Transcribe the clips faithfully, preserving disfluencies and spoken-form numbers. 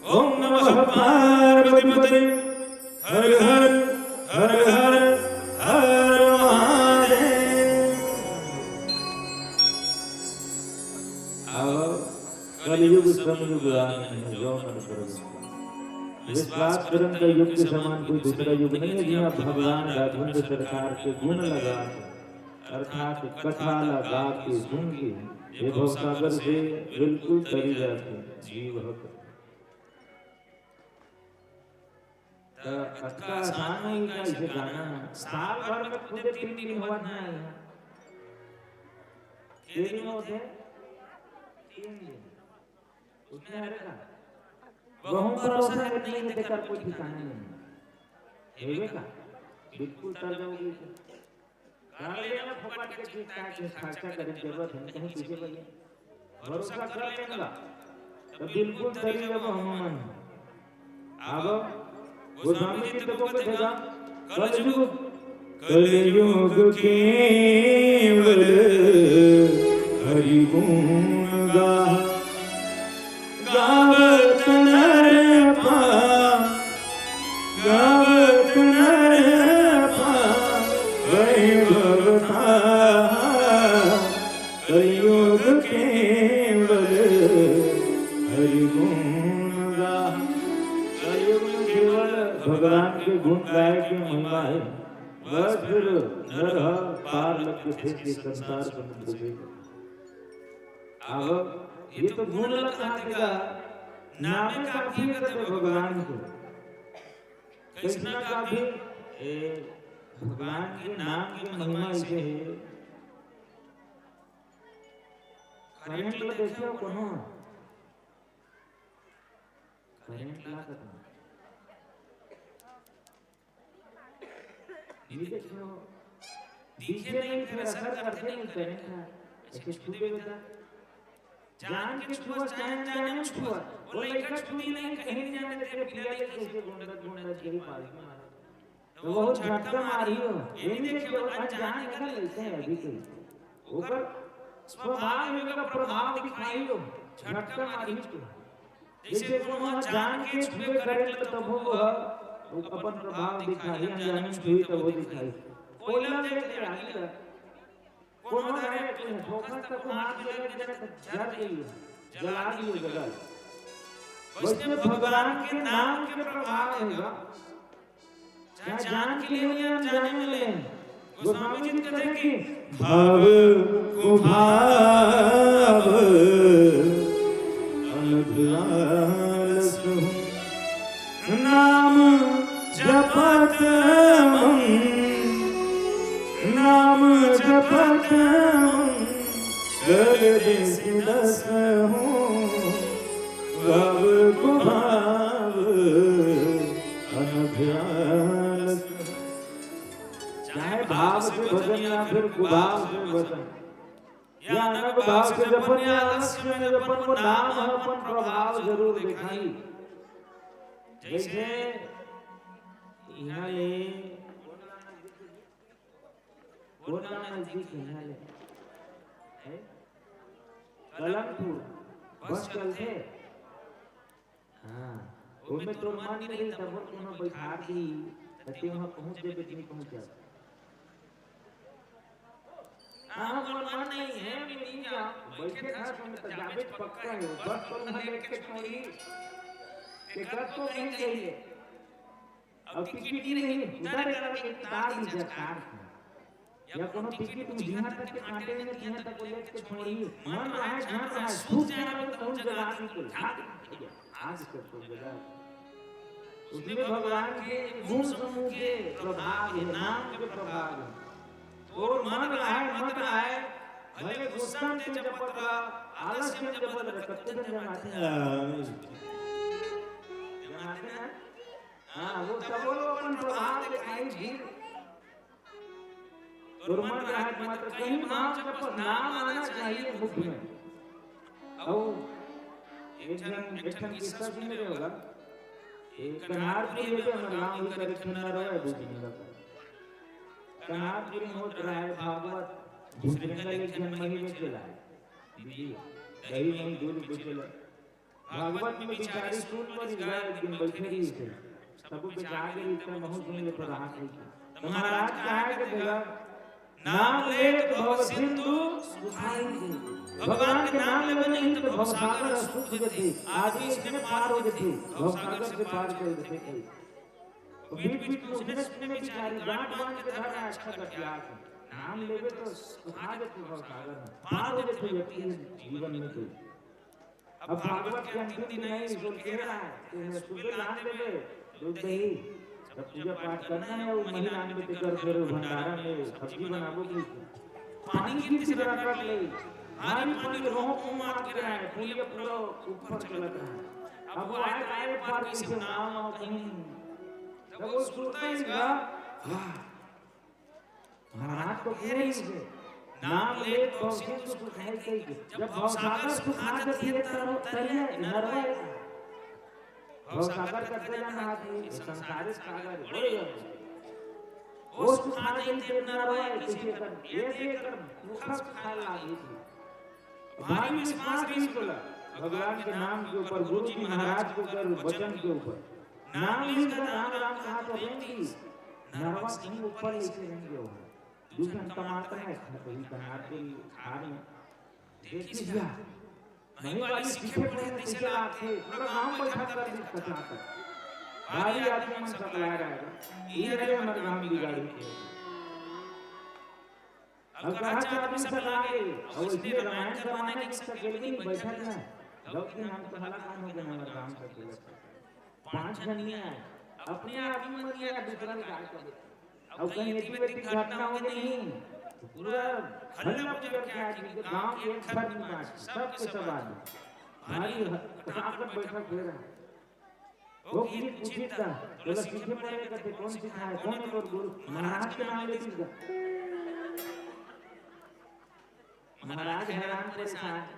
ओम नमः पार्वती पते। हर हर, हर हर, हर महादेव। आओ, कलयुग समयुग आन है, जो मन प्रभु। विश्वास करन का युग के समान कोई दूसरा युग नहीं है, जिहाँ भगवान राघवेंद्र सरकार के गुण लगा, अर्थात कथा लगा के सुन के ये भवसागर से बिल्कुल तरी जाथे जीव ह। त अतका आसान होही का इसे गाना? साल भर में खुदे तीन दिन होवत ना हे। के दिन होथे? तीन दिन। उसमें हरे का? वहू भरोसा करत नहीं हे, तेकर कोई ठिकाना नहीं हे। हेवे का? बिल्कुल तर जाओगे। गाड़ी लेना फोकट के चीज का, के खर्चा करे जरूरत हे, कहीं पीछे भैया। भरोसा कर लेंगा, तो बिल्कुल तरी जब हम मन। अब गोस्वामी जी तो को देगा, कलयुग, कलयुग केवल हरि गुण गा, गावत नर पा, गावत नर पा, वैभव था। कलयुग केवल हरि गुण गा। कलयुग में केवल भगवान के गुण गाए के महिमा हे। बस फिर नर ह पार लग के फिर ये संसार समुद्र में। अब ये तो गुण लग कहा देगा, नामे काफी हे कहते भगवान को। कृष्णा काफी, ए, भगवान के नाम के महिमा ऐसे हे। करंट ला देखे हो कोनो? करंट ला कतना? नहीं देखे हो? दिखे नहीं, फिर असर करथे नहीं करंट ह। ऐसे छू देवे त। जान के छुआ, चाहे अनजाने में छुआ, वो लइका छुई नहीं, कहीं नहीं जाने दे, पिला ले कैसे गुंडत गुंडत गई बाल्टी मारे। तो वो झटका मारी हो, ये नहीं देखे, वो अनजान निकल लेते हैं अभी तो। ओकर स्वभाव में ओकर प्रभाव दिखाई हो, झटका मारी तो। जैसे कोनो ह जान के छुए करंट ल तभो वो ह, वो अपन प्रभाव दिखाई, अनजाने में छुई तब वो दिखाई। कोयला देख ले आगी ल। कोनो डायरेक्ट नहीं, ठोकर तक हाथ में लग जाए तो जल गई, जला दिए जगह। वैसे भगवान के नाम के प्रभाव होगा, चाहे जान के लिए या अनजाने में ले। गोस्वामी जी कहते कि भाव को भाव अनभ्यास हूँ। नाम जपत मन, नाम जपत मन, कर दे दस हूँ, भाव को भाव अनभ्यास। चाहे भाव से भजन या फिर कुभाव से भजन, या अनग भाव से जपन या आलस्य में जपन, वो नाम ह अपन प्रभाव जरूर दिखाई। जैसे इहाँ ले कोन गाँव नजदीक हे इहाँ ले? हे? कलमपुर। बस चलथे? हाँ, ओमे तोर मन नहीं तब कोनो बैठार दी, त तें वहाँ पहुँच जाबे, नहीं पहुँच जाबे। हाँ, मोर मन नहीं हे, मैं नहीं जाऊँ। बैठे घर में तो जाबे पक्का हे, बस तो वहाँ लेके छोड़ी, के कर तो नहीं चाहिए। अब टिकट नहीं रही, उतारे करके तार दी जा तार से। या कोनो टिकट तुम जिहाँ तक के काटे में, तिहाँ तक को लेके छोड़ी। मन रहे, झन रहे, सूत जाए रहे तो कहूँ जगा दी तो झाड़ दे। आज कर तो जगा। उसमें भगवान के गुण समूह के प्रभाव हे, नाम के प्रभाव हे। तोर मन रहे, मत रहे, भले गुस्सा में जपत रह, आलस में जपत रह, कत्ते दिन जमाते हैं। जमाते हैं? हाँ, वो तब वो अपन प्रभाव दिखाई जी। तोर मन रहे मत, कहीं नाम जप, नाम आना चाहिए मुख में। अउ एक झन, एक ठन किस्सा सुने रहे होगा। एक कन्हारपुरी हे, हमर गाँव भीतर एक ठन नरवा हे, दू तीन नरवा। कन्हारपुरी में होत रहे भागवत, भुजरंगा ले एक झन मही में चला हे। दीदी, दही मही दूध बेचेला। भागवत में बिचारी सुन बर गा, एक दिन बैठे रहिस हे। तब वो बेचारे इतना महू सुन ले प्रधान जी के। तो महाराज कहा के देगा, नाम लेत भव सिंधु सुखाई दे। भगवान के नाम लेवे नहीं तो भवसागर सूख जथे, आदमी इसमें पार हो जथे, भवसागर से पार कर जथे। तो बीच बीच में उसने, उसने बिचारी गांठ बांध के धरा है, अच्छा कर दिया। नाम लेबे तो सुखा देथे भवसागर में, पार हो जाथे व्यक्ति जीवन में तो। अब भागवत के अंतिम दिन हे, इसको कह रहा है कि सुबह लान देबे दूध दही, जब पूजा पाठ करना हे, वो मही लान देबे, कर फिर भंडारा में सब्जी बनाबो की। पानी गिरत हे, जरा कट ले, भारी पानी, रोह को मार के आए, पुलिया पूरा ऊपर चलत रहा। अब वो आए, आए पार, किसी नाव, नाव कहीं, जब वो सुरता ही गा, वाह, महाराज तो कह रही है, "नाम लेत भवसिंधु सुखाई कही के।" जब भवसागर सुखा जाती है, तब तरिया नरवा है। भवसागर कते जाना आदमी, संसारिक सागर है। वो सुखा जाती है, नरवा है, किसी कर, ये देखकर मुखा सुखा लागी थी। भारी विश्वास रहिस ओला भगवान के नाम के ऊपर, गुरु जी महाराज के ऊपर, वचन के ऊपर। नाम लीस गा, राम राम कहा तो रेंग लीस। नरवा सिंह ऊपर लेके रेंग गे हो। दू झन टमाटर हे, खा तो ही टमाटर ही खा रहे। देखिस गा, मही वाली सीखे पड़े हैं, कैसे लागथे, पूरा गांव बैठा कर दी कचरा कर। भारी आदमी मन सकला रहा है। ये हरे हमर गांव बिगाड़ी के। अब कहाँ चार दिन तक आए, और इसलिए रामायण जमाने की सकेल भी नहीं बैठा था। लोग के नाम तो हला काम हो गया, हमारा राम का केवल पांच जन नहीं आए, अपने आप ही मन गया, दूसरा ने कहा चले। अब कहीं ऐसी वैसी घटना हो गई नहीं, तो पूरा हल्ला बुझा के आ गई, गांव के एक घर नहीं बांच, सब के सब आदमी भारी ह-, ताकत बैठक हो रहा है। वो किसी पूछित दा, बोला, "सीखे पड़े कथे, कौन सिखाए, कौन है तोर गुरु?" महाराज के नाम लेती दा। महाराज हैरान परेशान।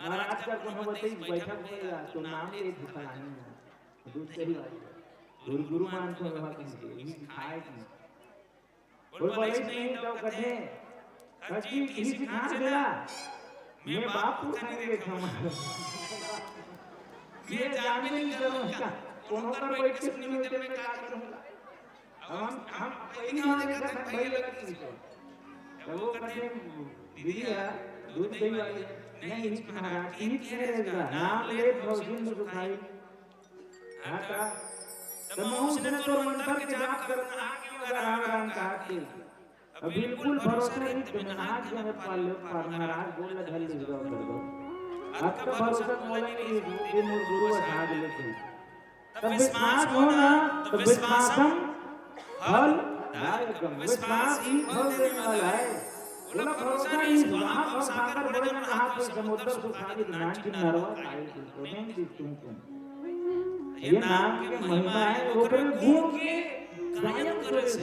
महाराज का कोनो बताई, बैठक होएगा, तो नाम ले फलानी ना। दूध सही बात है। गुरु, गुरु मान तो रहा किसी के, ये सिखाए कि बोल, "बड़े नहीं तो कथे, कच्ची घी सिखा देला, मैं बाप को खाने के खाऊंगा। मैं जान भी नहीं करूंगा, कोनो कर बैठ के सुनी होते मैं क्या करूंगा?" अब हम, हम कहीं ना होने का भाई लगा किसी को। तो वो कथे, "दीदी यार, दूध दही वाली, नहीं, इस महाराज की कह रहे हैं, नाम ले भवसिंधु सुखाई।" हाँ का? तो मैं उसने तो मंत्र के जाप करना, आके अगर राम राम कहा के। अब बिल्कुल भरोसा नहीं, तो मैं आज जो है पाल लो, पार महाराज बोल ले, धर ले, जाओ कर दो। अब तो भरोसा मोला नहीं, ये मोर गुरु असाध लेते। तब विश्वास हो ना, तो विश्वासम फलदायकम। विश्वास ही फल देने वाला है। बोला, भरोसा नहीं, वहाँ भव सागर बड़े जन कहा, कोई समुद्र सुखारी नान की नरवा खाए, तो नहीं दी तुमको। ये नाम के महिमा है, ओकरे गुण के गायन करे से।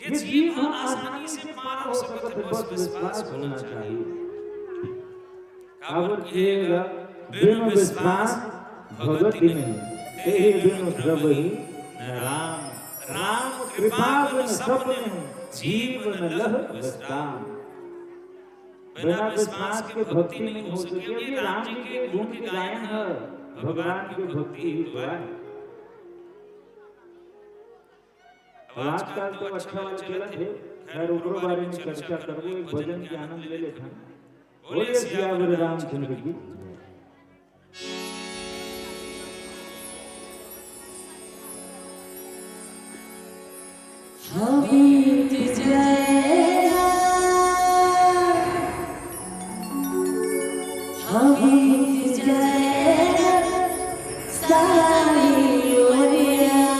ये जीव आसानी से पार हो सकत है, बस विश्वास होना चाहिए। काबर किहेगा, बिनु विश्वास भगति नहीं, तेहि बिनु द्रवहि न राम। राम कृपा बिन सब नहीं, जीव न लह विश्राम। बिना विश्वास के भक्ति नहीं हो सके। ये राम जी के गुण के गायन है, भगवान की भक्ति ही तो है। अब आजकल तो अच्छा वाला चलत हे, खैर ओकरो बारे में चर्चा करबो, एक भजन के आनंद ले लेथन। बोलिए सियावर रामचंद्र की। हबीत जय, हबीत जय, सारी ओरिया।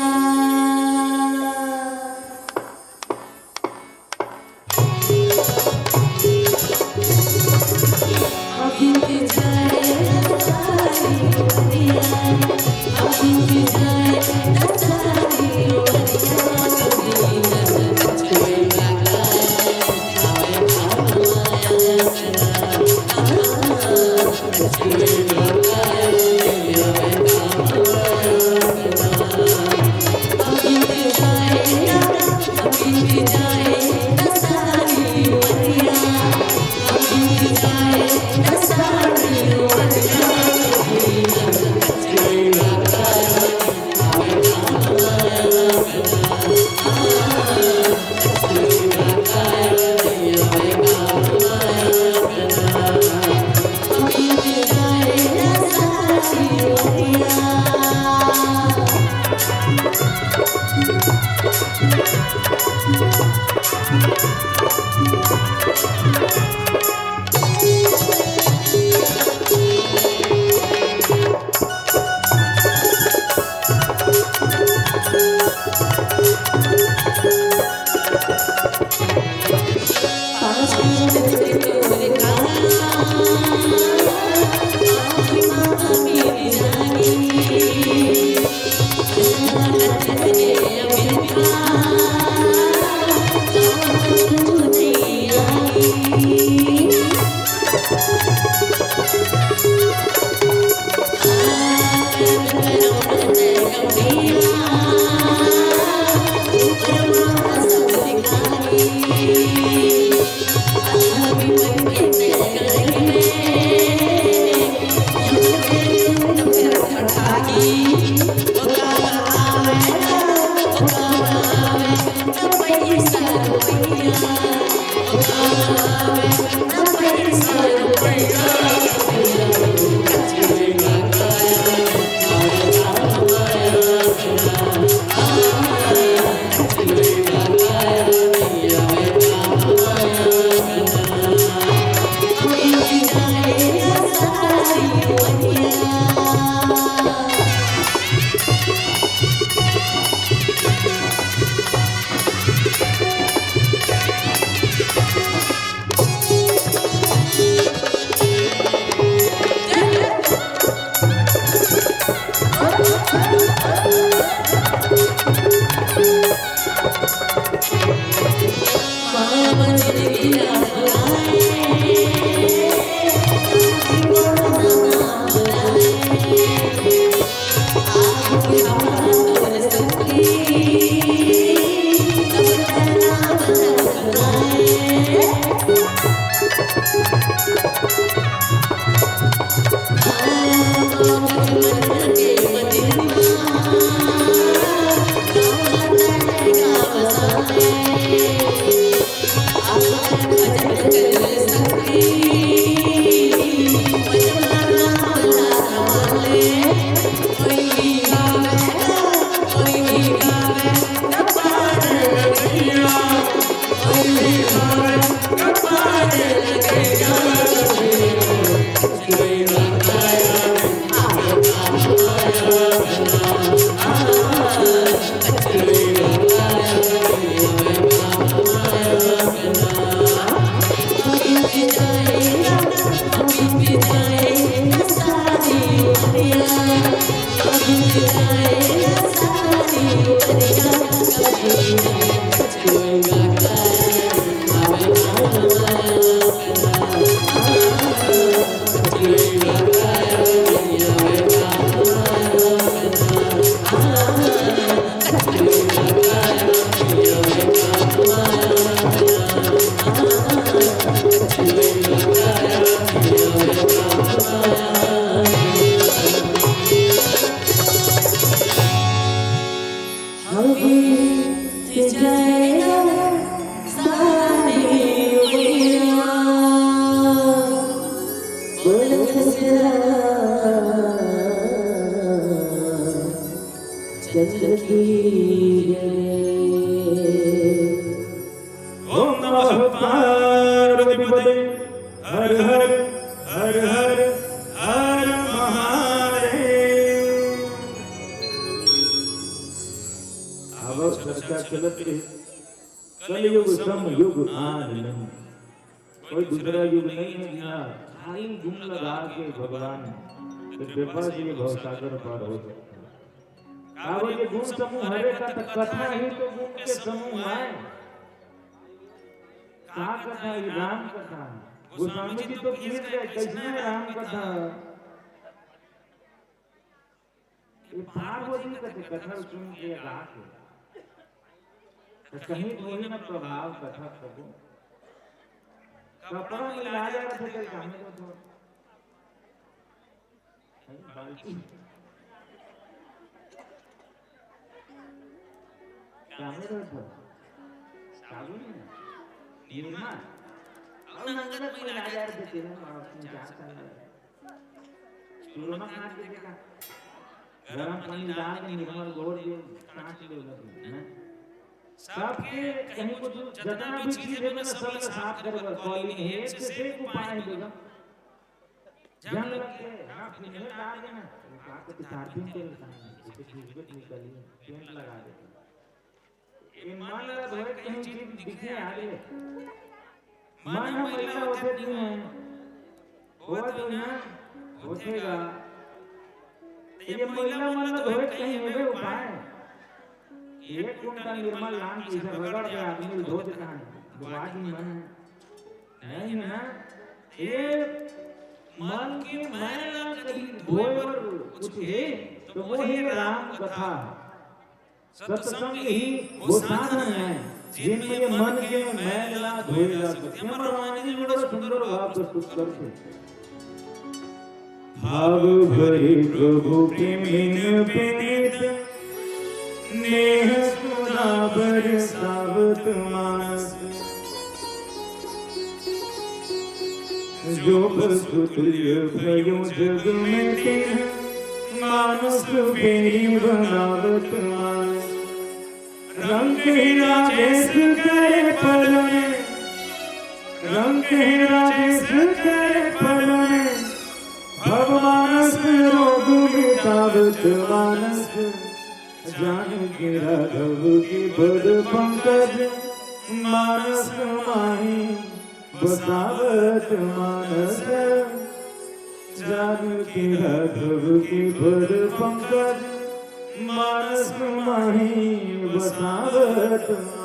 ओम नमः पार्वती पते। हर हर, हर हर, हर महादेव। अब चर्चा चलत रही, कलयुग सम युग आन नहीं। कोई दूसरा युग नहीं है, यहाँ खाली गुण लगा के भगवान के कृपा से ये भवसागर पार हो सकता है। काबर ये गुण समूह हरे का त कथा ही तो गुण के समूह आय। का कथा? ये राम कथा। गोस्वामी जी तो गिर गए, कैसने राम कथा? ये पार्वती कथे कथा सुन के गा के। त कहीं तो वही ना प्रभाव कथा प्रभु। कपड़ा में ला जा रहे थे, कल गाने को तो। बाल्टी। क्या में रहत हो? साबुन में? निरमा? अब नंगत में ना जा रहे थे, तेरे माँ अपने क्या कर रहे? चूरमा काट के देखा। गरम पानी डाल के निरमा घोर दियो, काट लो लगे, हैं? सबके कहीं कुछ, जतना भी चीज हे ना, सब ला साफ करे बर कॉलिंग हे, एक से एक उपाय हे बेटा। जंग लग के, हाँ, फिर निकल आ गए ना, तो क्या करते, चार दिन के लिए, जैसे घिसबे निकली, टेंट लगा देते। ये मन ला धोए कहीं चीज दिखे आ रही है। मन ह मैला होथे दिन में, होवत होई ना, होथे गा। ये मैला मन ला धोए कहीं हेबे उपाय? एक कुंटा निरमा लान के इधर रगड़ के आदमी ल धो देता है, धोआ जी मन है। नहीं है ना? ये मन के मैला कहीं धोए बर कुछ हे, तो वो हे राम कथा। सत्संग ही वो साधन है, जिनमें ये मन के मैल ला धोए जा सकते हैं। हमारे रामायण जी बड़ा सुंदर भाव प्रस्तुत करते हैं। भाव भरे प्रभु प्रेमिन प्रीत, नेह सुधा बरसावत मानस। जो पशु तुल्य भयो जग में तिन्ह, मानुष फेरि बनावत मानस। रंक ही राजेश करे पल में, रंक ही राजेश करे पल में, भव मानस रोग मिटावत मानस। जानकी राघव के पद पंकज, मानस माही बसावत मानस। जानकी राघव के पद पंकज, मानस माही बसावत मानस।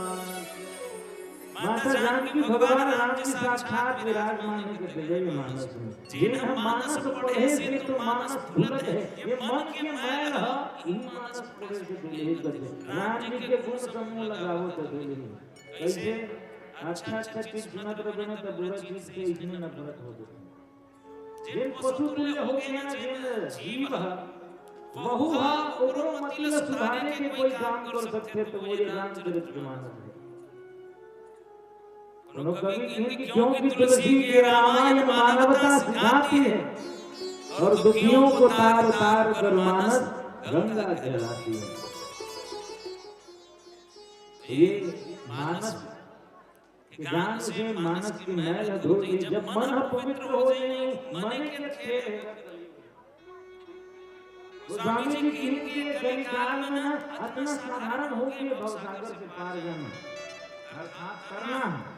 माता जानकी भगवान राम जी साक्षात विराजमान हे के जय मानस में। जिन ह मानस पढ़े से तो मानस भूलत हे, ये मन के मैल ह, ई मानस पढ़े से दूर हे करथे। राम जी के गुण समूह लगावो तो दूर हे। कैसे? अच्छा अच्छा चीज सुनत रहे ना, तो बुरा चीज से इसमें नफरत हो जाती। जेन पशु तुल्य हो गया ना, जेन जीव ह, वहू ह ओकरो मति ल सुधारे के कोई काम कर सकथे, तो वो ये रामचरित मानस हे। कोनो कवि कहिन कि क्योंकि तुलसी के रामायण मानवता सिखाती है और दुखियों को तार तार कर मानस गंगा जलाती है। ये मानस के ज्ञान से मानस के मैल ह धो जाई। जब मन ह पवित्र हो जाए, मन के खेल हे। तो स्वामी जी कहिन कि ये कलिकाल में ना अतना साधारण हो के भवसागर से पार जाना, अर्थात तरना हे।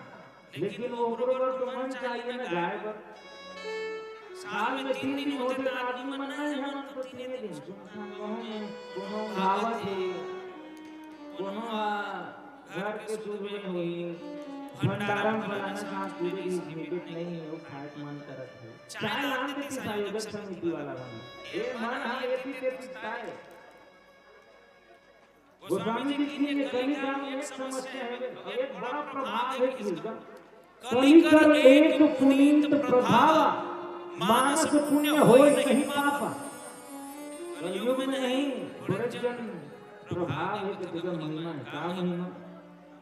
लेकिन वो ओकरो बर तो मन चाहिए ना जाए बर। साल में तीन दिन होथे त आदमी मन नहीं जान तो तीन दिन सुनसान गाँव में कोनो गावत हे, कोनो घर के सुबह होई, भंडारा में फलाना सांस्कृतिक निमित्त नहीं हे, वो खाए के मन करत हे। चाय लान देती आयोजक समिति वाला मन। ए मन हा एती तेती चाय। गोस्वामी जी कहिन, कलिकाल में एक समस्या हे, एक बड़ा प्रभाव हे कि कलिकर एक पुनीत प्रभाव, मानस पुण्य होय नहीं पापा। कलयुग में नहीं, बड़े जन प्रभाव हे, तो तेकर महिमा हे। का महिमा?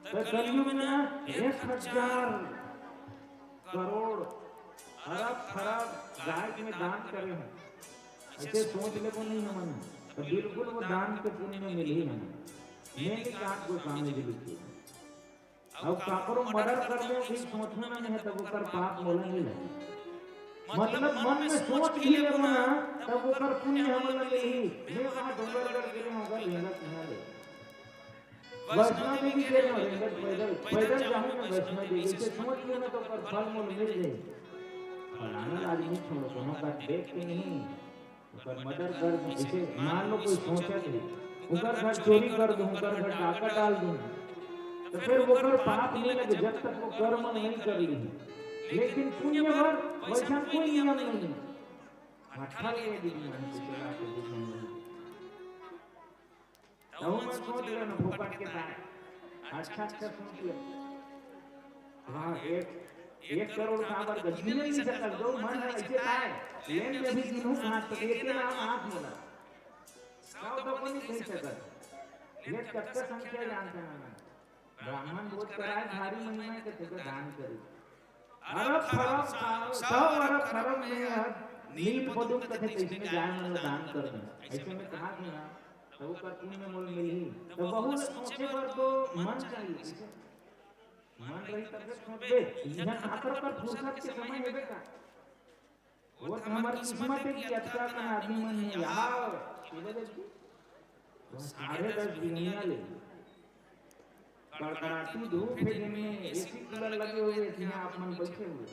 तो कलयुग में ना एक हजार करोड़, अरब खरब गाय के दान करे हूँ। ऐसे सोच लेबो नहीं हमन, तो बिल्कुल वो दान के पुण्य मिलही हमन। मैं नहीं कहा गोस्वामी जी लिखे। अब काकरो मर्डर कर दे, फिर सोचना नहीं है, तब ओकर पाप मोला नहीं लगे। मतलब मन में सोच भी लेबो ना, तब ओकर पुण्य हमन ला मिलही। मैं कहा डोंगरगढ़ के लिए मगर लेना कहाँ ले। वैष्णो देवी के लिए रेंगत पैदल, पैदल जाहूँ मैं वैष्णो देवी, से सोच लेना तो ओकर फल मोल मिल जाए। फलाना आदमी छोड़, कोनो का देख के नहीं, ओकर मर्डर कर दूँ, इसे मान लो कोई सोचा नहीं, ओकर घर चोरी कर दूँ, ओकर घर डाका डाल दूँ, तो फिर ओकर पाप नहीं लगे जब तक वो कर्म नहीं कर ली। लेकिन पुण्य पर वैसा कोई नियम नहीं है। हठा ले यदि मन से चला के दुनिया में तहु मन सोच ले ना, फोकट के ताय। अच्छा, अच्छा सोच ले। हाँ, एक, एक करोड़ काबर का गिने नहीं सकत, जो मन है ऐसे ताय। लेन के भी गिनहूँ कहाँ, तो एके नाम आँख मोला। सौ तो कोई नहीं कह सकत। ये कतका संख्या जानते हैं ना। ब्राह्मण भोज कराए, भारी महिमा के तेकर दान करी। अरब खरब, सौ अरब खरब में हर नील पदुम कथे, तैसने गाय मन ला दान कर दे। ऐसे में कहा कि ना, त ओकर पुण्य मोल मिलही। त वहू ल सोचे बर तो मन चाहिए, ठीक है? मन रही तब सोचबे, इहाँ काकरो कर फुर्सत के समय हेबे का? वो तो हमर किस्मत है कि अतका कन आदमी मन हे, आओ, सुबह जल्दी। तो साढ़े दस बिहनिया ले कड़कड़ाती धूप है, जिनमें एसी कूलर लगे हुए हैं, जिहाँ आप मन बैठे हुए।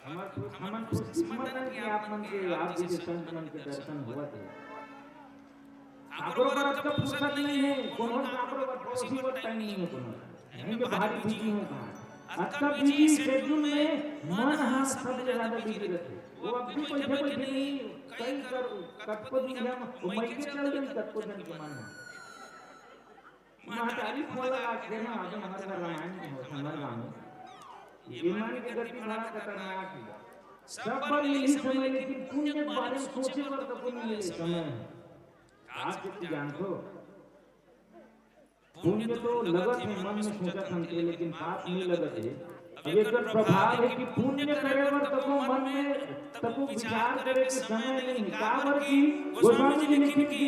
हमर, हमन खुशकिस्मत हन कि आप मन के, आप जैसे संत मन के दर्शन होवत हे। काकरो बर अतका फुर्सत नहीं है, कोनो काकरो बर पड़ोसी बर टाइम नहीं है कोनो। यहीं पे भारी बिजी हो कहाँ। अतका बिजी शेड्यूल में मन हा सबले ज्यादा बिजी रहथे। वो अब भी बैठे बैठे नहीं, कई कर, कतको दिन हम, वो मइके चल देन, कतको दिन के मन हा। महतारी फोन लगा के, "ना, आज हमारे घर रामायण नहीं हो, हमारे गाँव में।" ये मन के गति बड़ा खतरनाक है। सब पर यही समय, लेकिन पुण्य के बारे में सोचे बर तो पुण्य मिले समय है। आज के जानथो, पुण्य तो लगत हे, मन में सोचत हन ते, लेकिन पाप नहीं लगत हे। अब एकर प्रभाव है कि पुण्य करे बर तको मन में तको विचार करे के समय नहीं। काबर कि गोस्वामी जी लिखिन कि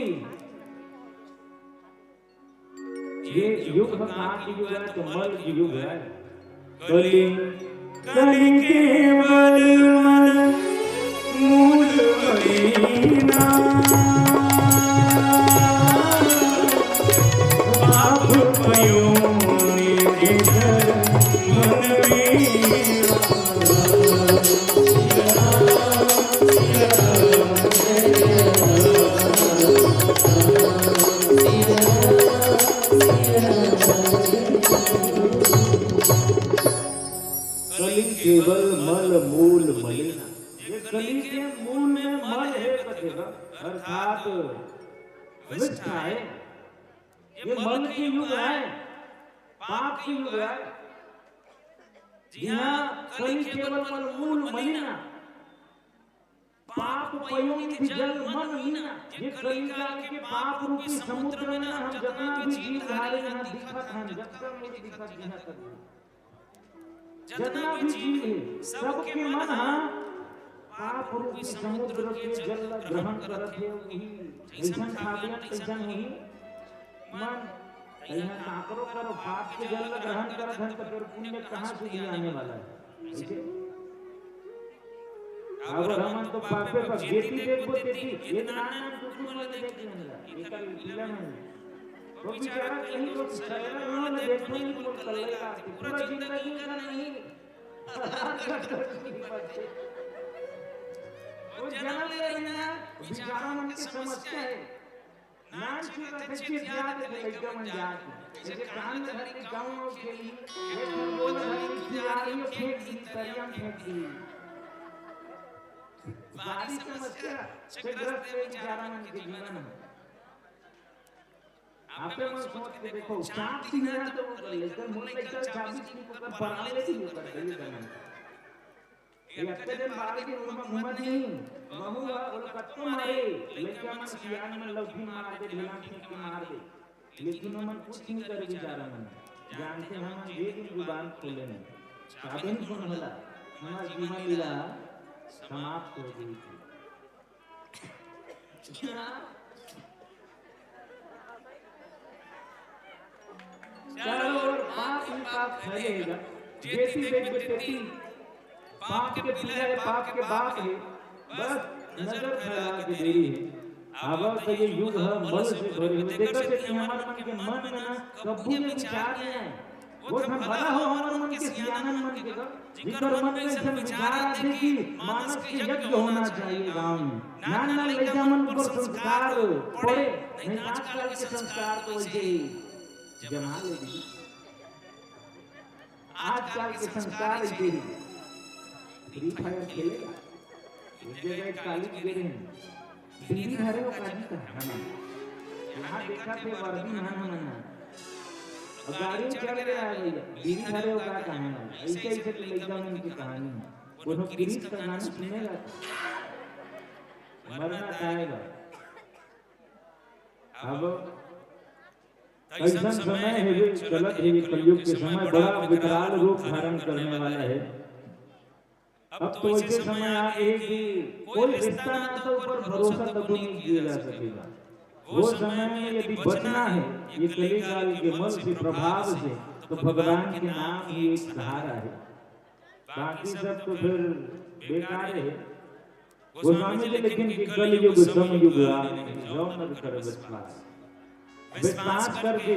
ये युग ह का के युग है, तो मल के युग है। कलि, कलि केवल मल मूल मलिना। पाप पयो निधि जल मन में। कलि केवल मल मूल मलिना। ये कलि के मूल में मल हे कथे गा, अर्थात विष्ठा हे। ये मल के युग है, पाप के युग है। जिहाँ कलि केवल मल मूल मलिना, पाप पयो निधि जल मन मीना। ये कलिकाल के पाप रूपी समुद्र में ना हम जतना भी जीव धारे यहाँ दिखत हन, जतना भी दिखत यहाँ तक, जतना भी जीव है, सबके मन हा पाप रूपी समुद्र के जल ला ग्रहण करत हे। वही जैसन खाबे तैसन ही मन। तैहा काकरो करो पाप के जल ला ग्रहण करत हन, तो फिर पुण्य कहाँ से भी आने वाला है? ठीक है? अगर हमन तो पापे पर जेती देखबो तेती, ये नान नान कुकुर मन देख लेन ला, एकर पीला मन। वो बेचारा कहीं वो सरेरा मन देख नहीं बोल कर लेगा, पूरा जिंदगी का नहीं। वो जन्म ले रहे हैं, बेचारा मन की समस्या है। नान चुका थे चिर जात के लइका मन जात। जैसे कान में धर के गाँव में खेली, ये फिर बोल धर के खिलाड़ी फेंक दी, तरिया में फेंक दी। भारी समस्या से ग्रस्त है बेचारा मन के जीवन में। आपे मन सोच के देखो, चाप चिन्हना तो वो कर ले, जब मुंह में चल चाबी चिन्ह को कर बना लेती हो कर दे करना। ये अतके दिन बाहर के रूम में घूमत नहीं, वहू ह ओला कतको मारे, लइका मन सियान मन लौठी मार दे, ढेला फेंक के मार दे, लेकिन ओमन कुछ नहीं करे बेचारा मन। जानते हमन जे दिन जुबान खोले नहीं, साधन सुन होला, हमार जीवन लीला समाप्त हो गई थी। चारों ओर पाप ही पाप फैले हे गा। जेती देखबे तेती पाप के पिला हे, पाप के बाप हे। बस नजर फैला के देरी हे। अब तो ये युग ह मल से भरे हे। देखत हे कि हमर मन के मन में ना कभू ये विचार नहीं आए। वो हम भला हो हमर मन के सियानन मन के गा। जिकर मन में अइसन विचार आथे कि मानस के यज्ञ होना चाहिए गांव में। नान नान लइका मन ऊपर संस्कार पड़े, नहीं आजकल के संस्कार तो वैसे ही जमा ले दी। आजकल के संस्कार ऐसे ही फ्री फायर खेलेगा। एक जगह एक काली गिरे हैं। बीड़ी धरे हो काजी का? हाँ। यहाँ देखा थे वर्दी मन हमन ना। अब गाड़ी चढ़ के आए भैया, बीड़ी धरे हो का कहे ना? ऐसे ऐसे तो लइका मन की कहानी है। वो लोग गिरीश का गाना सुनेगा तो मरना आएगा। अब ऐसन समय है, चलत है ये कलयुग के समय, बड़ा विकराल रूप धारण करने वाला है। अब तो ऐसे समय आ गए कि कोई रिश्ता नाता ऊपर भरोसा तको नहीं किया जा सकेगा। वो समय में यदि बचना है ये कलिकाल के मल से, प्रभाव से, तो भगवान के नाम ही एक सहारा है। बाकी सब तो फिर बेकार है। गोस्वामी जी लिखिन कि कलयुग समयुग आवे नहीं, जौ नर कर विश्वास। विश्वास करके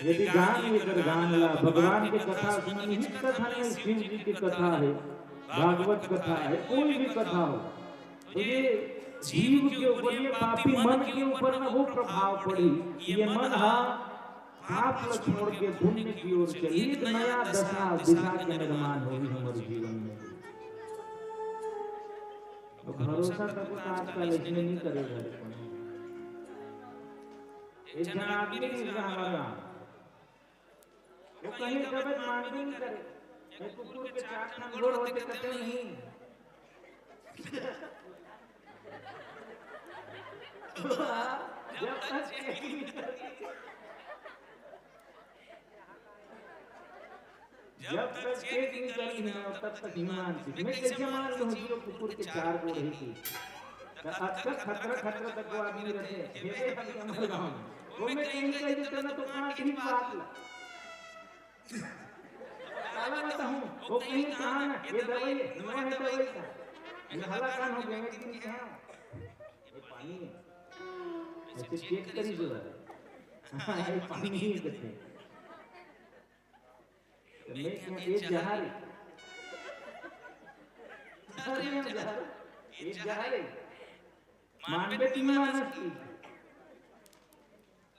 यदि गान एकर गान ला, भगवान के कथा सुनन, हित कथा नहीं, शिव जी के कथा है, भागवत कथा है, कोई भी कथा हो, तो ये जीव के ऊपर, ये पापी मन के ऊपर ना वो प्रभाव पड़ी। ये मन हा पाप ल छोड़ के पुण्य की ओर चली, एक नया दशा दिशा के निर्माण होही हमर जीवन में। अब भरोसा तको तो आजकल इसने नहीं करे घर पर। एक जन आदमी नहीं रहा हमारा, वो कहीं जगत मानबे नहीं करे। एक कुकुर के चार ठन गोड़ होते कते नहीं। जब तक चेक नहीं करी, जब तक चेक नहीं करी ना, तब तक नहीं मानती। मैं कैसे मान लूँ जो कुकुर के चार गोड़ है की? तो अक्सर खतरा खतरा तक वो आदमी रहते हैं। ये भी अभी हमारे गाँव में। वो मैं कहीं कहीं देता ना तो काट ही बात ला। काला बताऊं, वो कहीं कहाँ ना, ये दवाई है, नवा है दवाई का। ये हला कान हो गया, मैं कितनी कहा? ये पानी है। ऐसे चेक करी जो है। हाँ, ये पानी ही है कहते हैं। तो मैं क्या, ये जहर है। अरे, ये जहर, ये जहर है। मानबे की मानस की।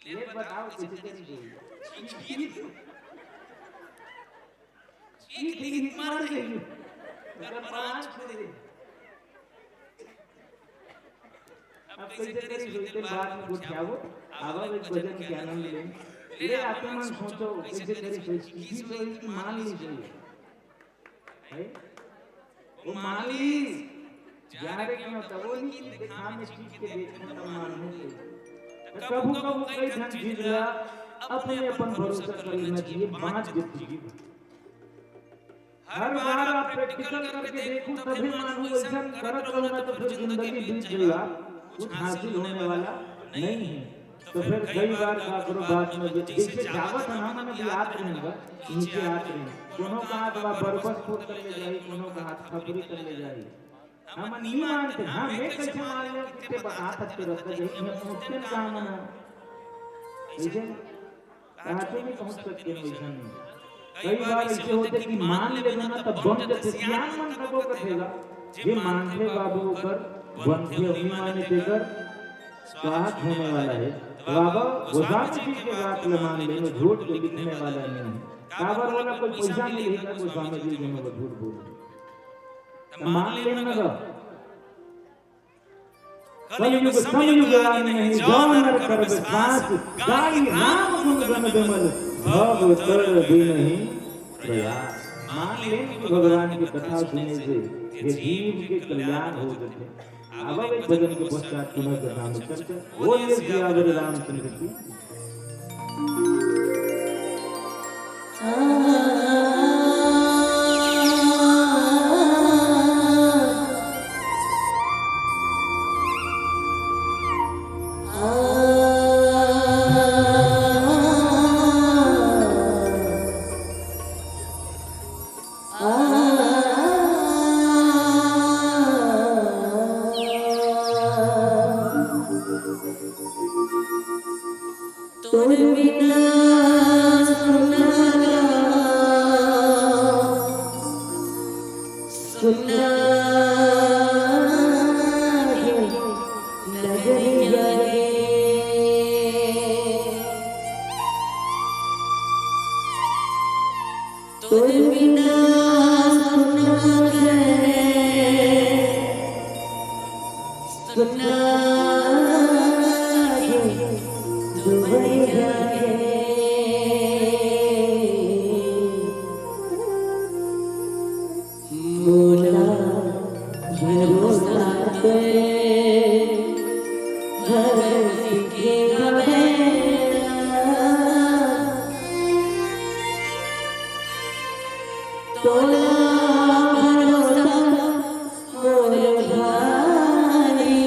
ले बताओ, कैसे करी गई? चीख ली, मर गई। अगर प्राण छोड़ दे। अब कैसे करी गई? तेरे बाद में कुछ क्या वो? अब एक भजन के आनंद ले। ले आत्मा सोचो, कैसे करी गई? किसी को एक मान ली गई। है? वो मान ली, जा रे क्यों तब वो नहीं देखा, मैं चीख के देखा तब मान हो गई। तो कभू कभू कई ठन चीज ला अपने अपन भरोसा कर लेना चाहिए, बात जब जीव। हर बार आप प्रैक्टिकल करके देखो तभी मानो, ऐसा करत रहो ना तो फिर जिंदगी बीत गई, आप कुछ हासिल होने वाला नहीं है। तो फिर कई बार का गुरु बात में जैसे जावत है ना, मन भी आत रहेगा, नीचे आत रहेगा। कोनो का हाथ बा बरबस फोड़ कर ले जाई, कोनो का हाथ खपरी कर ले जाई। हम नहीं मानते, हाँ, मैं कैसे मान लिया कि ते बात हत्ते रहता है, यही हम मुझसे काम ना। ऐसे कहाँ से भी पहुंच सकते हैं वैसा नहीं। कई बार ऐसे होते कि मान लेना ना तब बन जाते, सियान मन तको कथेगा, जे मानथे बाबू ओकर बनथे, नहीं माने तेकर स्वाहा होने वाला है। तो बाबा गोस्वामी जी के बात ल मान ले, मैं झूठ के लिखने वाला नहीं है। काबर वाला कोई पैसा नहीं लेगा गोस्वामी जी जो मैं झूठ बोल रहे। तो मान लेना गा। कलयुग समयुग आवे नहीं, जौ नर कर विश्वास, गाई राम गुण गण विमल, भव तर बिनहि प्रयास। मान लेन कि भगवान की कथा सुने से ये जीव के कल्याण हो जाते। अब एक भजन के पश्चात पुनः कथा में चर्चा। बोलिए सियावर रामचंद्र की। तोर बिना सुना गा, सुना गे नजरिया रे। तोर बिना सुना गे, सुना गे दुबई गे। मोला भरोसा ते धरती के हवे। तोला भरोसा मोर भाई।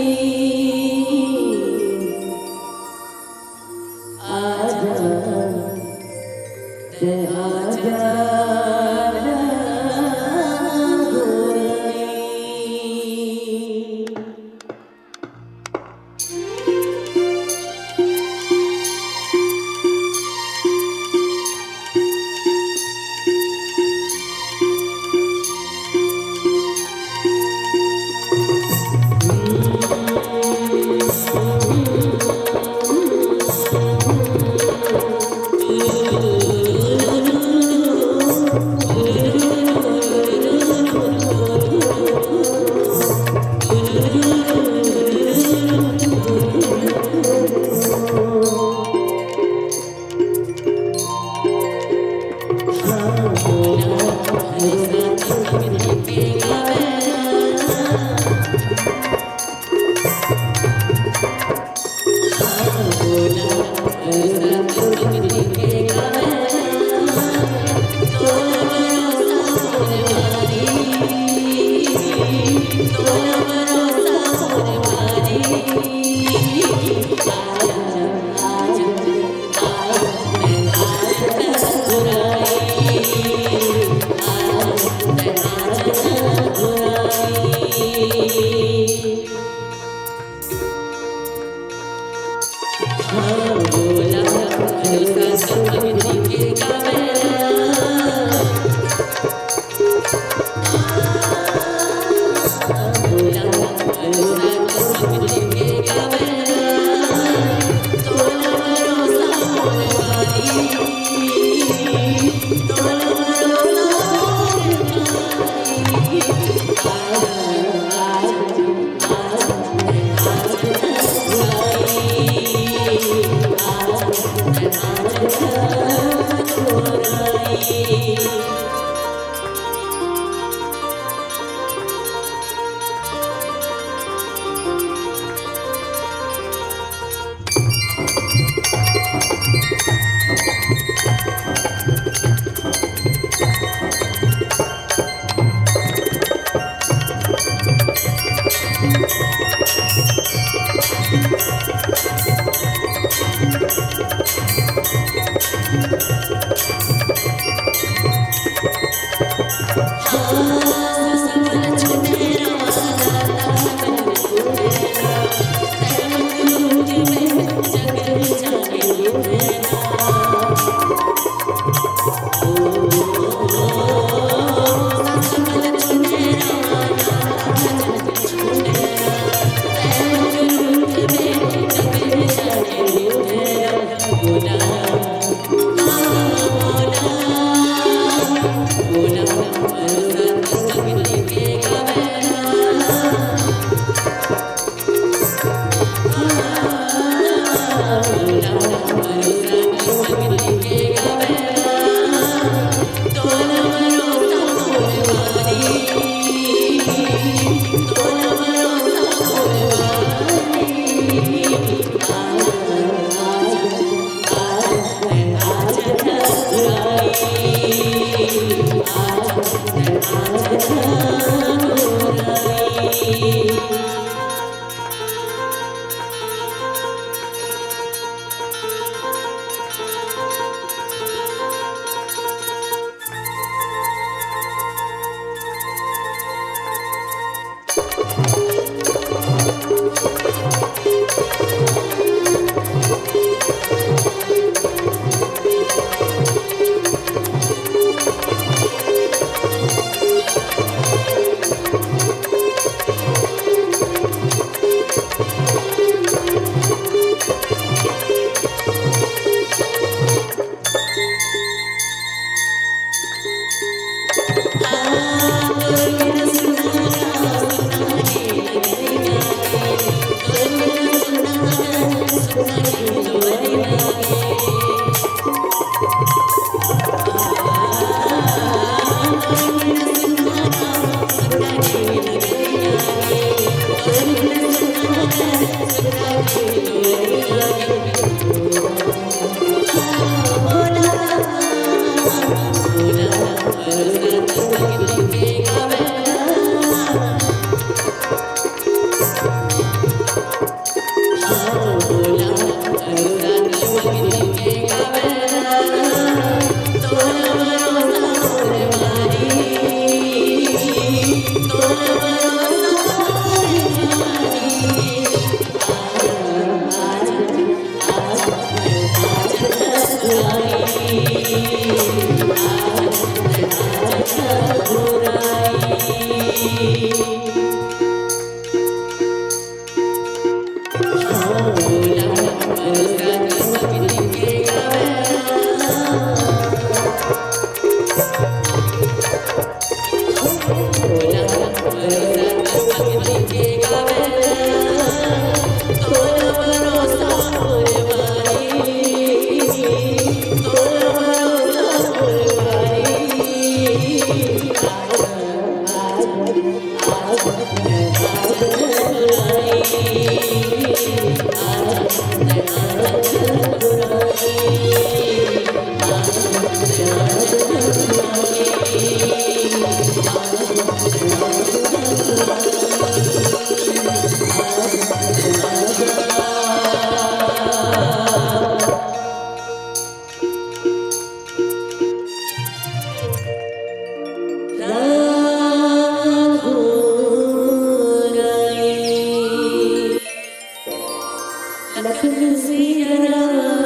सिया रामचंद्र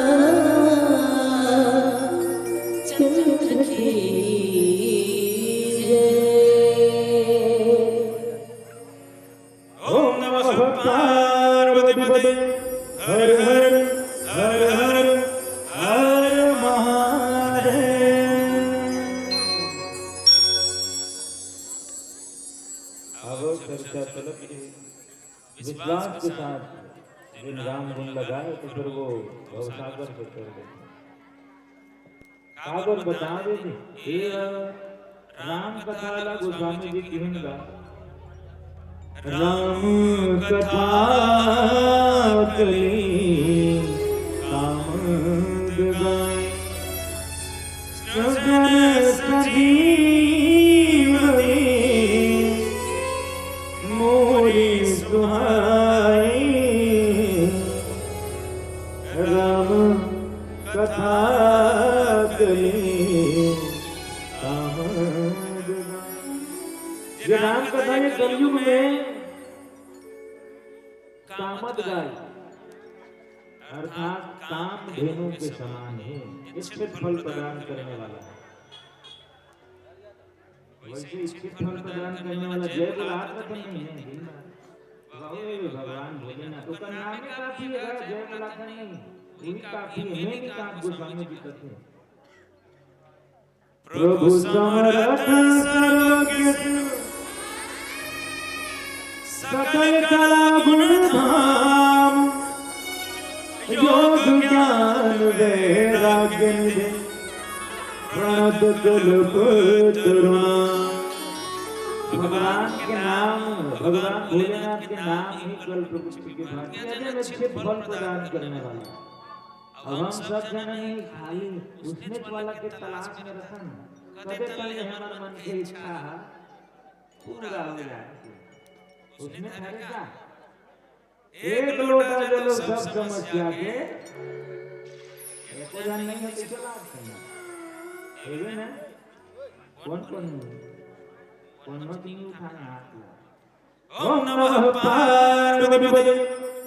की जय। ओम नमः पार्वती पते। हर हर, हर हर, हर महादेव। अब चर्चा चलत हे विश्वास के साथ जिन राम गुण लगाए तो फिर वो भवसागर से कर देते। काबर बता दे, ये राम कथा ला गोस्वामी जी किहिन गा। राम कथा कली कामद गाए, सजन संजीवनी मोरी सुहाई। राम कथा कली कामद गाए। ये राम कथा ये कलयुग में कामद गाय अर्थात काम धेनु के समान है, इच्छित फल प्रदान करने वाला है। वैसे इच्छित फल प्रदान करने वाला जय बोला तो नहीं है, दिन भर गाओ, "हे भगवान भोलेनाथ", ओकर नाम ही काफी है, जय बोला तो नहीं, वही काफी है। मैं भी कहा गोस्वामी जी कहते हैं, प्रभु समरथ सर्वज्ञ सकल कला गुण धाम, योग ज्ञान वैराग्य निधि, प्रणत कल्प तरुणा। भगवान के नाम, भगवान भोलेनाथ के नाम ही कल्प वृक्ष के भांति अजन अच्छे फल प्रदान करने वाला। अब हम सब जन ही खाली उसने वाला के तलाश में रहन, कदे तले हमर मन के इच्छा है पूरा हो जाए। उसने ठहरे का एक लोटा जलो सब समस्या के, एको जन नहीं है, कैसे बात करना? हेबे ना? कौन, कौन, कौन मत नहीं उठाना हाथ ला। ओम नमः पार्वती पते।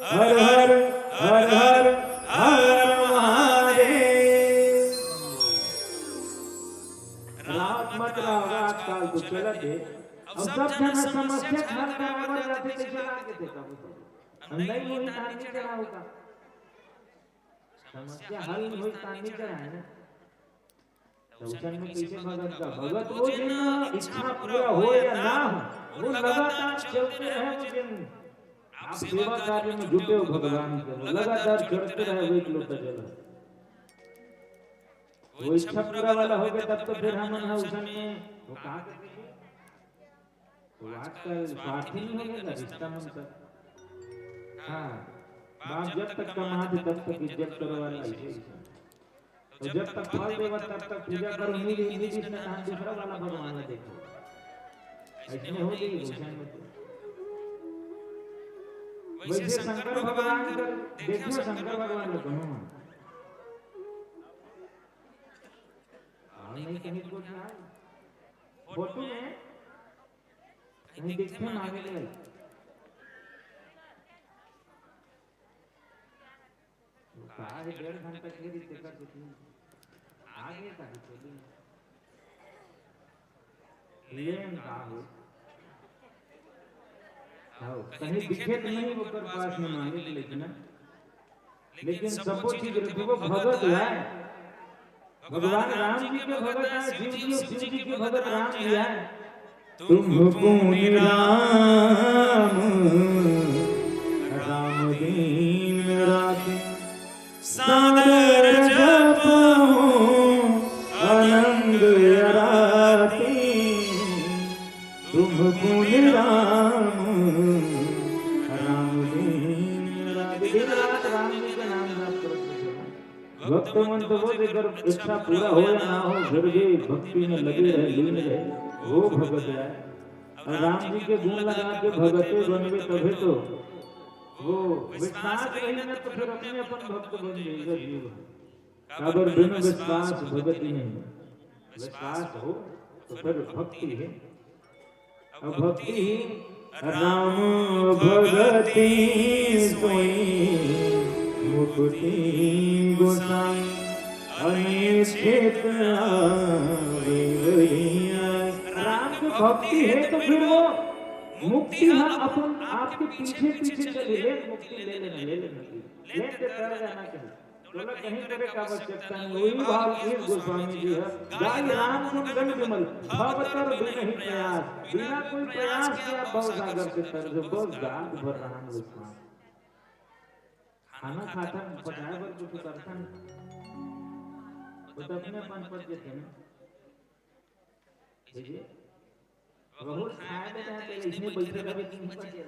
हर हर, हर हर, हर महादेव। रात मत रहोगा, आजकल तो चलत है। अब सब जन समस्या हल कराबर जाथे, कैसे लागे थे कबो तो। हम नहीं वही तानी चढ़ा होगा। समस्या हल नहीं होई तानी चढ़ा है ना। तो उसन में कैसे भगत का? भगत वो जिन इच्छा पूरा हो या ना हो, वो लगातार चलते रहे, वो जिन आप सेवा कार्य में जुटे हो भगवान के, वो लगातार चलते रहे, वो एक लोटा जल। वो इच्छा पूरा वाला हो गया, तब तो फिर हम ना उसन में वो कहा करते थे? तो आजकल स्वार्थी नहीं हो गया रिश्ता मन का। हाँ, बाप जब तक कमाथे तब तक इज्जत करो वाला ऐसे ही। तो जब तक फल देवा तब तक पूजा करो, नहीं दे, नहीं दे, इसने तहां दूसरा वाला भगवान ला देखो। ऐसने हो गई भूषण में तो। वैसे शंकर भगवान कर देखो, शंकर भगवान ला कहो। और नहीं कहीं कुछ ना। फोटो में कहीं दिखते मांगे ले। तो कहा है डेढ़ घंटा के लिए तेकर कुछ नहीं। आगे का भी चलिए। लेन का हो। हाँ, कहीं दिखे तो नहीं ओकर पास में मांगे के लेकिन ना। लेकिन सबो चीज रखबो भगत है। भगवान राम जी के भगत है, शिव जी, शिव जी के भगत राम जी है। तुम पुनि राम, राम दीन राखे, सादर जपहु अनंग अराखे। तुम पुनि राम, राम दीन राखे। दिन रात राम जी के नाम जाप करत रहे। भक्त मन तो वो जेकर इच्छा पूरा हो या ना हो, फिर भी भक्ति में लगे रहे, लीन रहे, वो भगत है। और राम जी के गुण लगा के भगते बनबे तभे तो वो विश्वास रही ना तो फिर अपने अपन भक्त बन जाएगा जीव। काबर बिनु विश्वास भगति नहीं, विश्वास हो तो फिर भक्ति है। अब भक्ति ही राम भगति सोई मुक्ति गोसाई अनेक क्षेत्र आवे वही आए। राम के भक्ति है तो फिर वो मुक्ति ह अपन आपके पीछे पीछे चली, ले मुक्ति ले लेना, ले लेना, ले लेते कर जाना चाहिए। तोला कहीं करे का आवश्यकता नहीं। वही भाव शीश गोस्वामी जी ह गाय राम गुण गण विमल, भव तर बिनहि प्रयास। बिना कोई प्रयास के आप भव सागर से तर जो, बस गात भर राम गोस्वामी। खाना खाथन, पचाए बर कुछ करथन, वो तो अपने अपन पच देथे ना। देखिए, बहुत खाए में ना, तेरे इसमें बैठे रहे, तीन पचे रहे।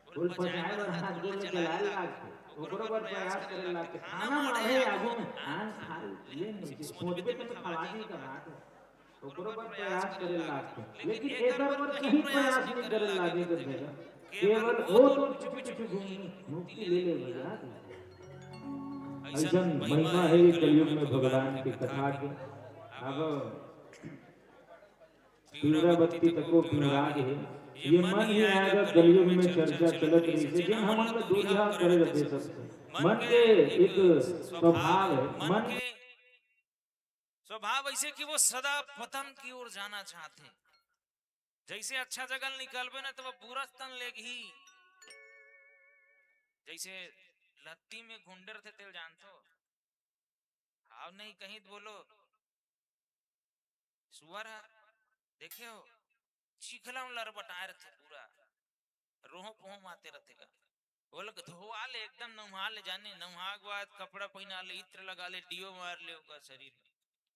बोल, पचाए बर हाथ गोड़ ले चलाए लागथे, ओकरो बर प्रयास करे लागथे। खाना माढ़े आगू में, आन खा ले, नहीं, सोचबे तो खवा दी का बात है। ओकरो बर प्रयास करे लागथे, लेकिन एकर बर कहीं प्रयास नहीं करे लागे कर देगा। केवल ओ तो चुपी चुपी घूमी, मुक्ति ले ले भैया। ऐसन महिमा है ये कलयुग में भगवान के कथा के। अब पिंवरा बत्ती तको पिंवरा गे हे। ये मन ही आएगा कलयुग में चर्चा चलत रही है, जेन हमन ला दूरिहा करे रथे सबसे। मन के एक स्वभाव है, मन के स्वभाव ऐसे कि वो सदा पतन की ओर जाना चाहते हैं। जैसे अच्छा जगह निकलबे ना, तो वो बुरा तन लेगही। जैसे लत्ती में घुंडर थे, तेल जानथो? आओ नहीं कहीं तो बोलो, सुअर है, देखे हो, चिखला में लरबटाए रथे पूरा, रोहो पोहो माते रथे का। वो लोग धोवा ले, एकदम नहा ले, जाने नहा के बाद कपड़ा पहना ले, इत्र लगा ले, डियो मार ले ओकर शरीर में।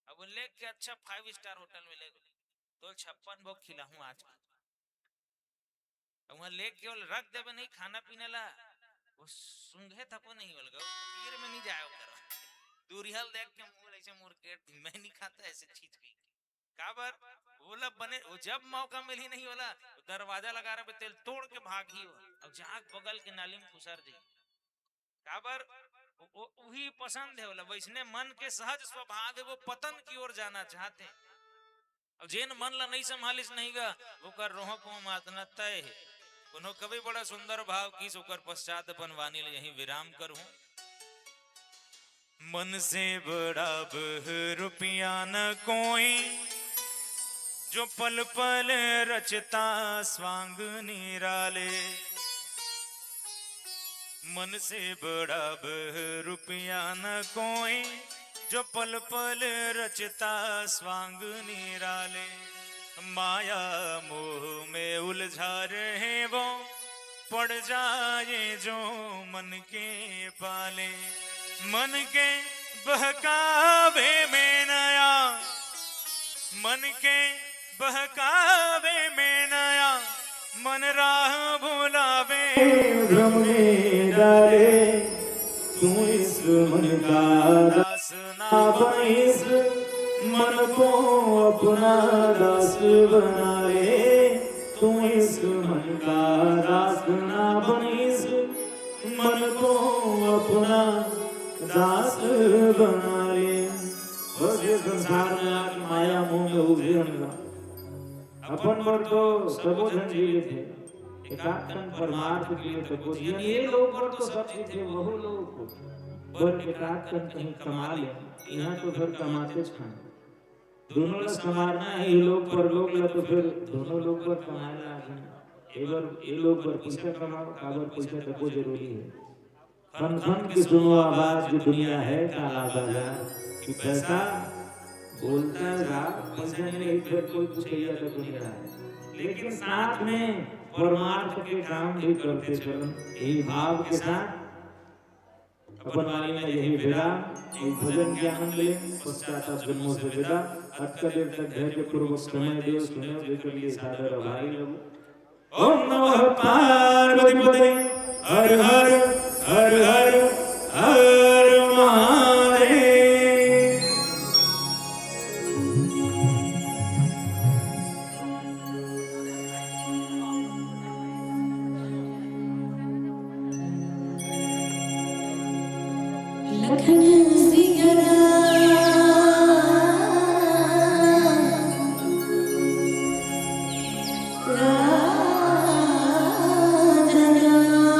अब लेके अच्छा five star hotel में ले, तो छप्पन भोग खिलाहूं आज। वहां लेके वो रख देबे नहीं खाना पीने ला, वो सूंघे थको नहीं बोल गो, तीर में नहीं जाए ओकर। दूरिहल देख के मुंह ऐसे मुरकेट, मैं नहीं खाता ऐसे चीज की। काबर? बोला बने, वो जब मौका मिली नहीं बोला, दरवाजा लगा रहे तेल तोड़ के भागी हो। अब जाग बगल के नाली में खुसर जाई। काबर? वो, वो, वही पसंद है बोला, वैसने मन के सहज स्वभाव है, वो पतन की ओर जाना चाहते हैं। अब जेन मन ला नहीं संभालिस नहीं गा, ओकर रोह पोह मातना तय है। कोनो कवि बड़ा सुंदर भाव किस, ओकर पश्चात अपन वाणी ले यहीं विराम करूं। मन से बड़ा बह रुपया न कोई, जो पल पल रचता स्वांग निराले। मन से बड़ा बह रुपया न कोई, जो पल पल रचता स्वांग निराले। माया मोह में उलझा रहे वो, पड़ जाए जो मन के पाले। मन के बहकावे में नया, मन के बहकावे में नया, मन राह भुलावे। भ्रम में डाले तू इस मन का दास ना बनिस, मन को अपना दास बना ले। तू इस मन का दास ना बनिस, मन को अपना दास बना ले। बस ये संसार में आज माया मोह में उलझे हन गा। अपन बर तो सबो झन जी लेथे, एकाध कन परमार्थ के लिए तको जियन। ये लोग बर तो सब जीथे, वहू लोग बर एकाध कन कहीं कमा ले, यहाँ तो फिर कमातेच खान। दोनों ला संवारना है, ये लोग परलोक ला तो फिर दोनों लोग बर कमाए ला आगे। ये बर, ये लोग बर पैसा कमाओ, काबर पैसा तको जरूरी है। खन खन के सुनो आवाज जो दुनिया है काला बाजार, कि पैसा बोलता है, पैसा नहीं रही फिर कोई कुछ कहिया तो नहीं रहा है। लेकिन साथ में परमार्थ के काम भी करते चलन, यही भाव के साथ अपन वाणी में यही विराम। एक भजन के आनंद लें, पश्चात आप जन्मों से विदा। अतका देर तक धैर्य पूर्वक समय दे, सुने, जेकर लिए सादर आभारी रहूं। ओम नमः पार्वती पते, हर हर, हर हर, हर महादेव। लखन सिया राम, राम, राम।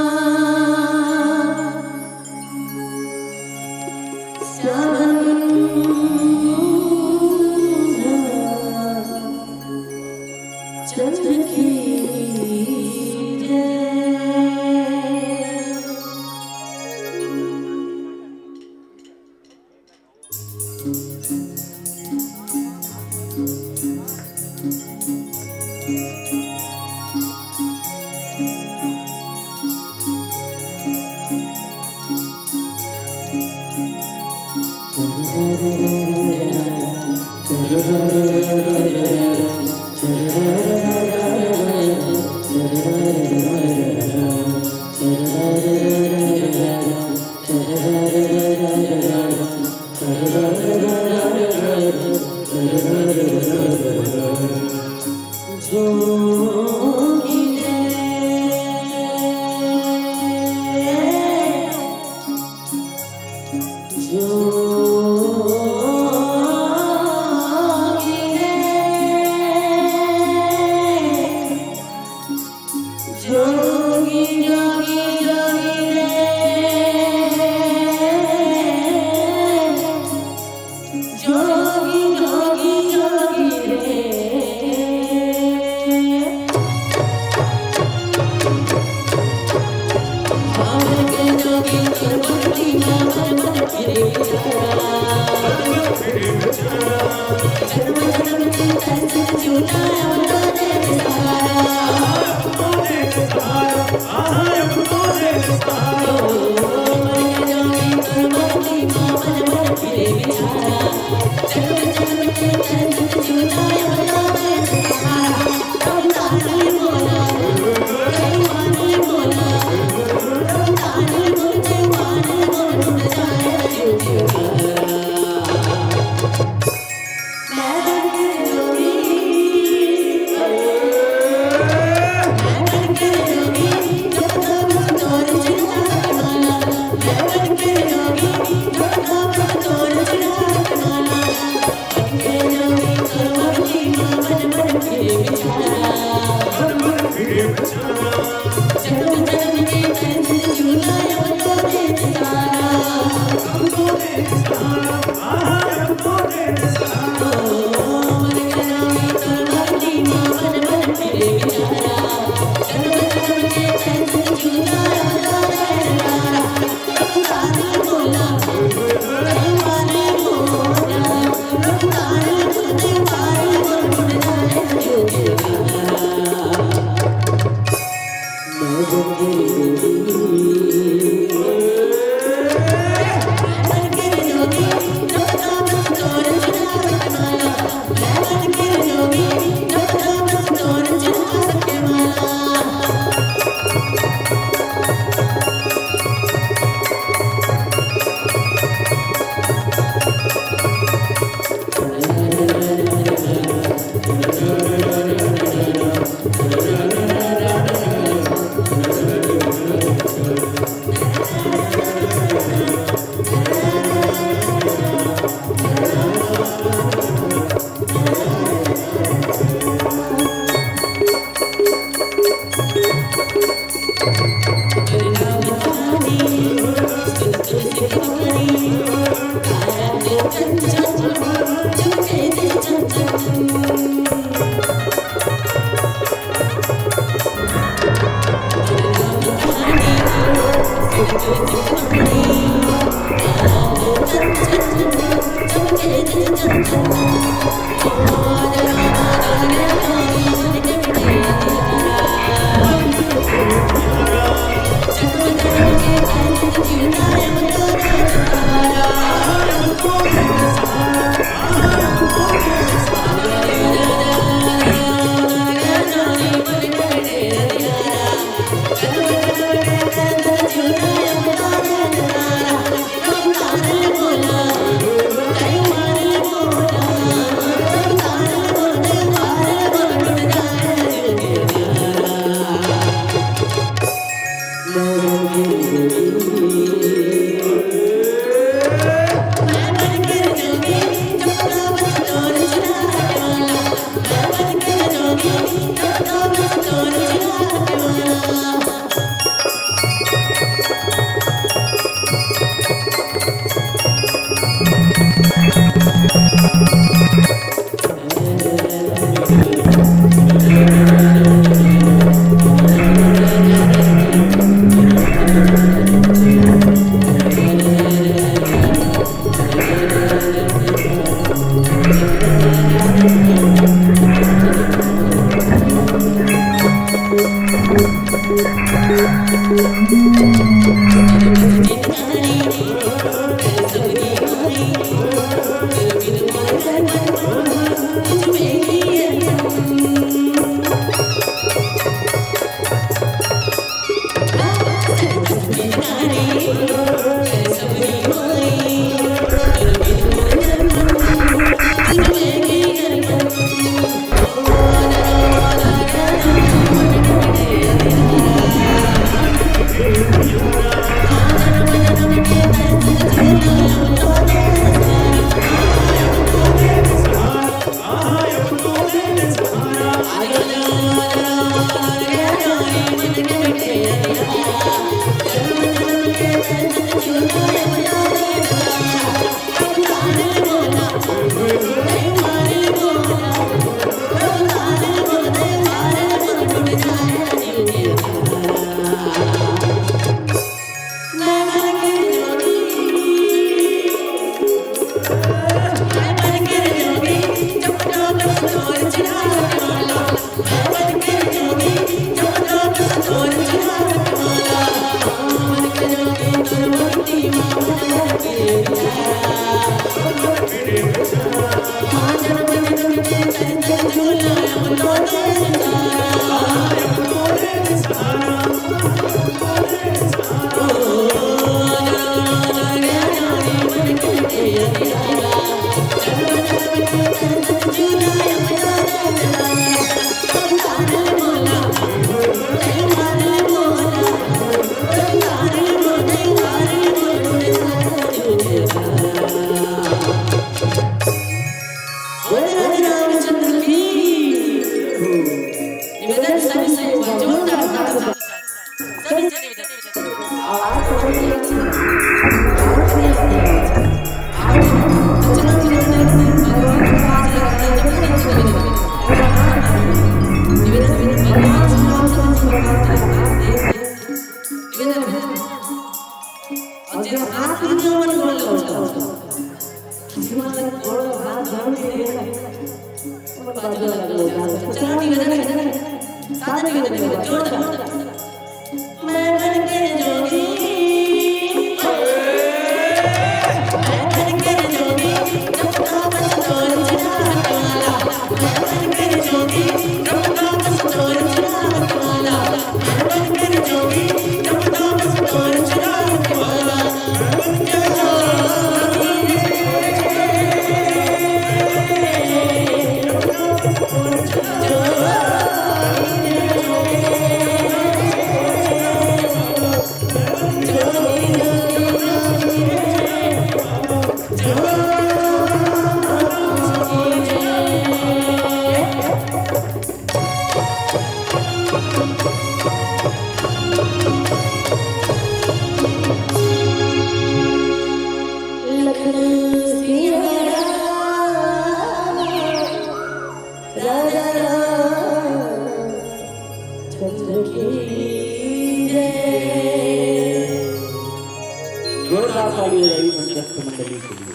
जोरदार ताली बजाइए मंचस्थ मंडली के लिए।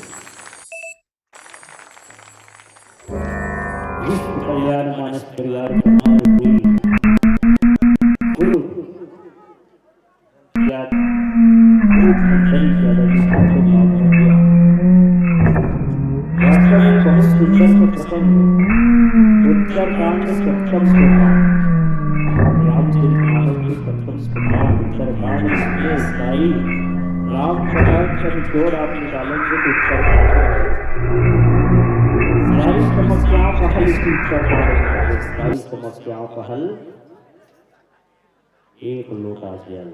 विश्व कल्याण मानस परिवार के हमारे गुरु, गुरु या गुरु मंडल के अलग ही सार्थक भाव बन गया। वास्तव में बहुत सुंदर सा प्रसंग, उत्तरकांड सप्तम सोपान, रामचरित मानस के सप्तम सोपान उत्तरकांड में स्थायी राम कथा के जो आपने डालन से उत्तरकांड। सारी समस्याओं का हल इसकी उत्तरकांड में है। सारी समस्याओं का हल एक लोटा जल।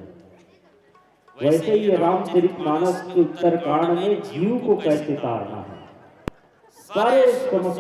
वैसे ही रामचरित मानस के उत्तरकांड में जीव को कैसे तारना है, सारे समस्या